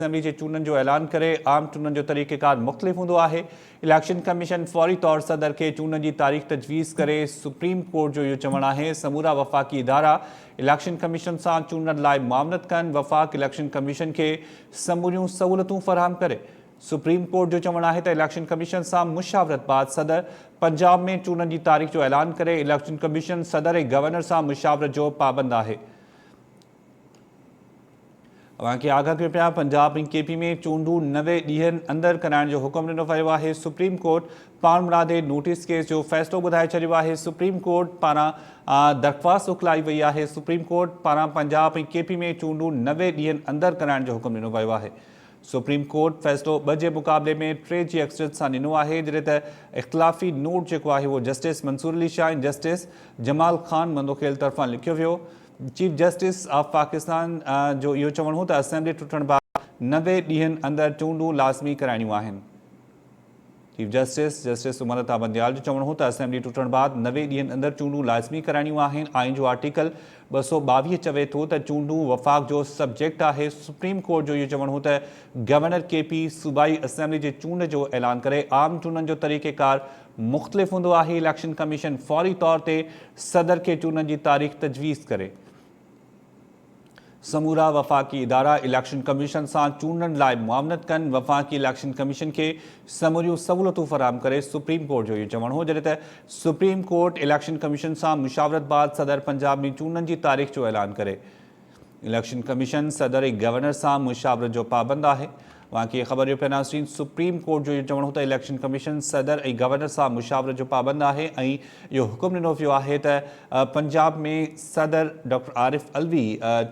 Assembly جي چونڊن جو اعلان ڪري، عام چونڊن جو طريقيڪار مختلف هوندو آهي، اليڪشن ڪميشن فوري طور صدر کي چونڊن جي تاريخ تجويز ڪري، سپريم ڪورٽ جو اهو چوڻ آهي سمورا وفاقي ادارا اليڪشن ڪميشن سان چونڊن لاء معاونت ڪن، وفاق اليڪشن ڪميشن کي سموريون سهولتون فراهم ڪري. سپريم ڪورٽ جو چوڻ آهي ته اليڪشن ڪميشن سان مشاورت بعد صدر پنجاب ۾ چونڊن جي تاريخ جو اعلان ڪري، اليڪشن ڪميشن صدر ۽ گورنر سان مشاورت جو پابند آهي. اوهان کي آگاهه ڪيون پيا پنجاب ۽ ڪي پي ۾ چونڊون 90 ڏينهن اندر ڪرائڻ جو حڪم ڏنو ويو آهي سپريم ڪورٽ پاڻمرادي نوٽيس ڪيس جو فيصلو ٻڌائي ڇڏيو آهي سپريم ڪورٽ پاران درخواست اڪلائي وئي آهي سپريم ڪورٽ پاران پنجاب ۽ ڪي پي ۾ چونڊون 90 ڏينهن اندر ڪرائڻ جو حڪم ڏنو ويو آهي سپريم ڪورٽ فيصلو ٻه جي مقابلي ۾ ٽي جي اڪثريت سان ڏنو آهي جڏهن ته اختلافي نوٽ جيڪو آهي اهو جسٽس منصور علي شاهه ۽ جسٽس جمال خان مندوخيل طرفان لکيو ويو چيف جسٽس آف پاڪستان جو اهو چوڻ هو ته اسيمبلي ٽٽڻ بعد 90 ڏينهن اندر چونڊون لازمي ڪرائڻيون آهن. Chief justice justice Umar Ata Bandial جو چوڻ هو ته اسيمبلي ٽٽڻ بعد 90 ڏينهن اندر چونڊون لازمي ڪرائڻيون آهن، آئين جو آرٽيڪل 222 چوي ٿو ته چونڊون وفاق جو سبجيڪٽ آهي، سپريم ڪورٽ جو اهو چوڻ هو ته گورنر ڪي پي صوبائي اسيمبلي جي چونڊ جو اعلان ڪري، عام چونڊن جو طريقيڪار مختلف هوندو آهي، اليڪشن ڪميشن فوري طور تي صدر کي چونڊن جي تاريخ تجويز ڪري. سمورا وفاقي ادارا اليڪشن ڪميشن سان چونڊن لاء معاونت ڪن، وفاقي اليڪشن ڪميشن کي سموريون سهولتون فراهم ڪري، سپريم ڪورٽ جو اهو چوڻ هو، جڏهن ته سپريم ڪورٽ اليڪشن ڪميشن سان مشاورت بعد صدر پنجاب ۾ چونڊن جي تاريخ جو اعلان ڪري. اليڪشن ڪميشن صدر ۽ گورنر سان مشاورت جو پابند آهي. اوهان کي خبر ڏيو پيا ناظرين سپريم ڪورٽ جو اهو چوڻ هو ته اليڪشن ڪميشن صدر ۽ گورنر سان مشاورت جو پابند آهي ۽ اهو حڪم ڏنو ويو آهي ته پنجاب ۾ صدر ڊاڪٽر عارف علوي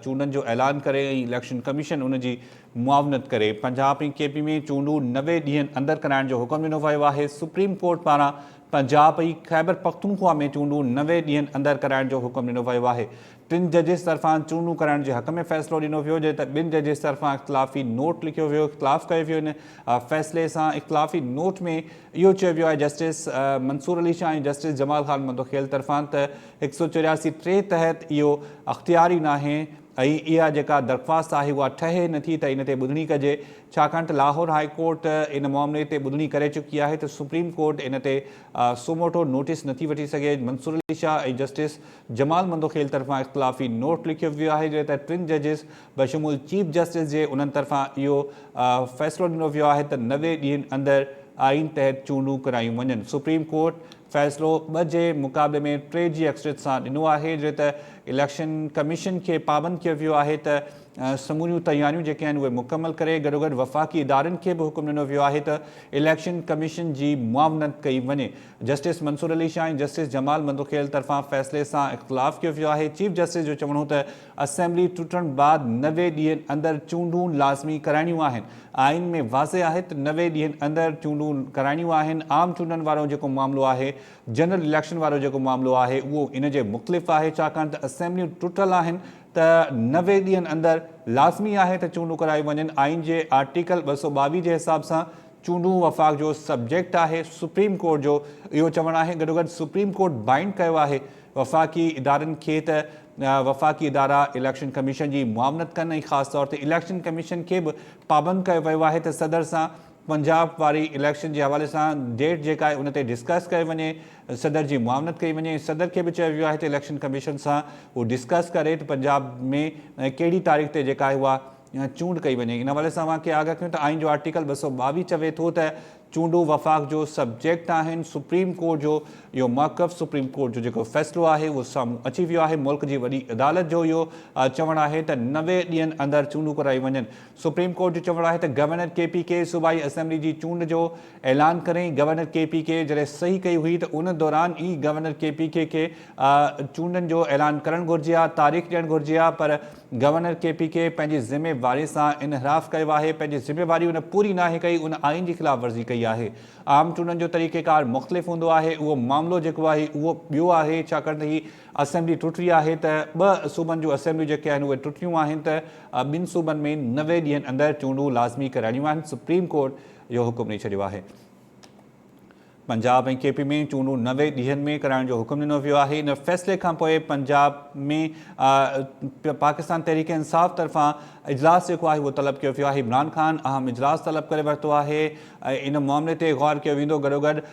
چونڊن جو اعلان ڪري ۽ اليڪشن ڪميشن ان جي معاونت ڪري. پنجاب ۽ ڪي پي ۾ چونڊون 90 ڏينهن اندر ڪرائڻ جو حڪم ڏنو ويو آهي. سپريم ڪورٽ پاران پنجاب ۽ خيبرپختونخوا ۾ چونڊون 90 ڏينهن اندر ڪرائڻ جو حڪم ڏنو ويو آهي. ٽن ججز طرفان چونڊون ڪرائڻ جي حق ۾ فيصلو ڏنو ويو جڏهن ته ٻن ججز طرفان اختلافي نوٽ لکيو ويو اختلاف ڪيو ويو ان فيصلي سان اختلافي نوٽ ۾ اهو چيو ويو آهي جسٽس منصور علي شاهه ۽ جسٽس جمال خان مندوخيل طرفان ته 184 ٽي تحت اهو اختيار ئي ناهي ۽ اها جيڪا درخواست آهي اها ٺهي نٿي ته ان تي ٻڌڻي ڪجي ڇاڪاڻ ته لاهور هاء ڪورٽ ان معاملي تي ٻڌڻي ڪري چڪي آهي ته سپريم ڪورٽ ان تي سوموٽو نوٽيس نٿي وٺي سگهي منصور علي شاهه ۽ جسٽس جمال مندوخيل طرفان اختلافي نوٽ لکيو ويو آهي جڏهن ته ٽن ججز بشمول چيف جسٽس جي انهن طرفان اهو فيصلو ڏنو ويو آهي ته 90 ڏينهن اندر آئين تحت چونڊون ڪرايون وڃن. سپريم ڪورٽ فيصلو ٻه جي مقابلي ۾ ٽي جي اڪثريت سان ڏنو آهي جڏهن ته اليڪشن ڪميشن کي پابند ڪيو ويو آهي ته سموريون تياريون جيڪي آهن اهي مڪمل ڪري گڏوگڏ وفاقي ادارن کي به حڪم ڏنو ويو آهي ته اليڪشن ڪميشن جي معاونت ڪئي وڃي. جسٽس منصور علي شاهه ۽ جسٽس جمال مندوخيل طرفان فيصلي سان اختلاف ڪيو ويو آهي. چيف جسٽس جو چوڻ هو ته اسيمبلي ٽٽڻ بعد 90 ڏينهن اندر چونڊون لازمي ڪرائڻيون آهن، آئين ۾ واضح آهي ته 90 ڏينهن اندر چونڊون ڪرائڻيون آهن، عام چونڊن وارو جيڪو معاملو آهي، جنرل اليڪشن وارو جيڪو معاملو آهي اهو ان جي مختلف آهي، ڇاڪاڻ ته اسيمبليون ٽٽل آهن ته 90 ڏينهن اندر لازمي آهي ته چونڊون ڪرايون وڃن، آئين جي آرٽيڪل 222 جي حساب سان چونڊون وفاق جو سبجيڪٽ آهي، سپريم ڪورٽ جو اهو چوڻ آهي، گڏوگڏ سپريم ڪورٽ بائنڊ ڪيو آهي وفاقي ادارن کي ته وفاقي ادارا اليڪشن ڪميشن جي معاونت ڪن ۽ خاص طور تي اليڪشن ڪميشن کي به پابند ڪيو ويو آهي ته صدر سان پنجاب واري اليڪشن جي حوالي سان ڊيٽ جيڪا آهي ان تي ڊسڪس ڪيو وڃي صدر جي معاونت ڪئي وڃي ۽ صدر کي به چيو ويو آهي ته اليڪشن ڪميشن سان هو ڊسڪس ڪري ته پنجاب ۾ ڪهڙي تاريخ تي جيڪا آهي اها چونڊ ڪئي وڃي. ان حوالي سان اوهان کي آگاهه ڪيون ته آئين جو آرٽيڪل 222 چوي ٿو ته چونڊون وفاق جو سبجيڪٽ آهن، سپريم ڪورٽ جو اهو موقف، سپريم ڪورٽ جو جيڪو فيصلو آهي اهو سامهون اچي ويو آهي، ملڪ جي وڏي عدالت جو اهو چوڻ آهي ته 90 ڏينهن اندر چونڊون ڪرايون وڃن. سپريم ڪورٽ جو چوڻ آهي ته گورنر ڪي پي ڪي صوبائي اسيمبلي جي چونڊ جو اعلان ڪري، گورنر ڪي پي ڪي جڏهن صحيح ڪئي هئي ته ان دوران ئي گورنر ڪي پي ڪي کي چونڊن جو اعلان ڪرڻ گهرجي ها، تاريخ ڏيڻ گهرجي ها پر گورنر ڪي پي ڪي پنهنجي ذميواري سان انحراف ڪيو آهي، پنهنجي ذميواري ان پوري ناهي ڪئي، ان آئين جي خلاف ورزي ڪئي آهي. عام چونڊن جو طريقيڪار مختلف هوندو آهي، اهو معاملو جيڪو آهي اهو ٻيو آهي، ڇاڪاڻ ته هي اسيمبلي ٽٽي آهي ته ٻه صوبن جون اسيمبليون جيڪي آهن اهي ٽٽيون آهن ته ٻن صوبن ۾ 90 ڏينهن اندر چونڊون لازمي ڪرائڻيون آهن، سپريم ڪورٽ اهو حڪم ڏئي ڇڏيو آهي. پنجاب ۽ ڪي پي ۾ چونڊون 90 ڏينهن ۾ ڪرائڻ جو حڪم ڏنو ويو آهي. ان فيصلي کانپوء پنجاب ۾ پاڪستان تحريڪ انصاف طرفان اجلاس جيڪو آهي اهو طلب ڪيو ويو آهي. عمران خان اهم اجلاس طلب ڪري ورتو آهي ۽ ان معاملي تي غور ڪيو ويندو. گڏوگڏ